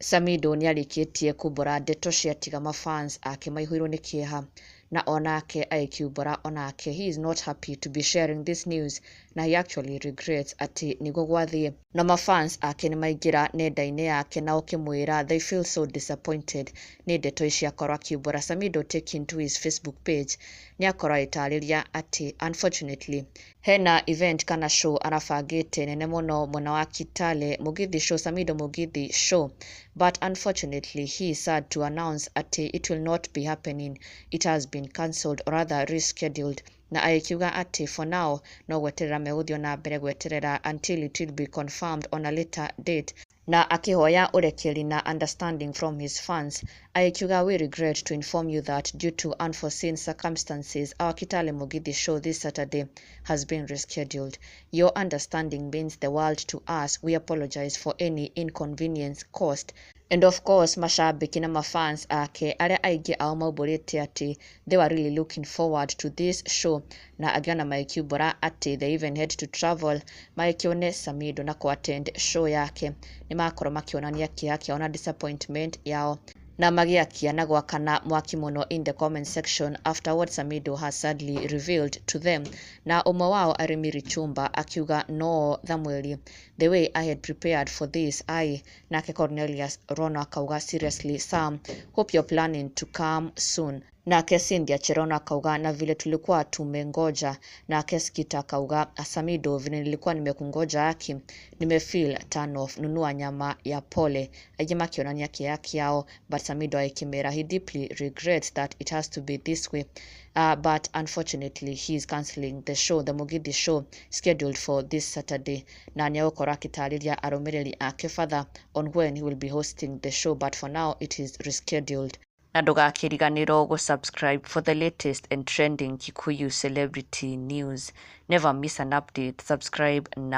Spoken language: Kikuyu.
Samidoh nĩarĩkĩtie kumbũra ndeto ciatiga mafans ake maihũirwo nĩ kĩeha, na onake agĩkiumbũra onake he is not happy to be sharing this news, na he actually regrets atĩ nĩguo gwathiĩ. Na mafans ake nĩmaingĩra nenda-inĩ yake na ũkĩmwĩra they feel so disappointed nĩ ndeto ici akorwo akiumbũra. Samidoh, taking to his Facebook page, nĩ akorwo agĩtarĩria atĩ unfortunately hena event kana show arabangĩte nene mũno mwena wa Kitale, Mugithi show, Samidoh Mugithi show, but unfortunately he is sad to announce atĩ it will not be happening. It has been cancelled, or rather rescheduled, na agĩkiuga atĩ for now no gweterera megũthiĩ na mbere gweterera until it will be confirmed on a later date, na akĩhoya ũrekeri na understanding from his fans, agĩkiuga, "We regret to inform you that due to unforeseen circumstances, our Kitale Mugithi show this Saturday has been rescheduled. Your understanding means the world to us. We apologize for any inconvenience caused." And of course mashabiki na mafans ake arĩa aingĩ ao maumbũrĩte atĩ they were really looking forward to this show, na angĩ ona magĩkiumbũra atĩ they even had to travel magĩkĩone Samidoh na kũ-attend show yake, nĩ makorwo makĩonania kĩeha kĩao na disappointment yao, na magĩakia na gwakana mwaki mũno in the comment section after what Samidoh has sadly revealed to them. Na ũmwe wao arĩ Miri Chumba akiuga, "No Thamweli, the way I had prepared for this, I." Nake Cornelius Rono akauga, "Seriously Sam, hope you're planning to come soon." Nake Cynthia Cherono akauga, "Na vile tulikuwa tumengoja." Nake Skita akauga, "Samidoh, vile nilikuwa nimekungoja, aki nimefeel turn off, nunua nyama ya pole." Aingĩ makĩonania kĩeha kĩao, but Samidoh agĩkĩmera he deeply regrets that it has to be this way, but unfortunately he is cancelling the show, the Mugithi show scheduled for this Saturday, na nĩegũkorwo akĩtarĩria arũmĩrĩri ake further on when he will be hosting the show, but for now it is rescheduled. Na ndũgakĩriganĩrwo gũ-subscribe for the latest and trending Kikuyu celebrity news. Never miss an update. Subscribe now.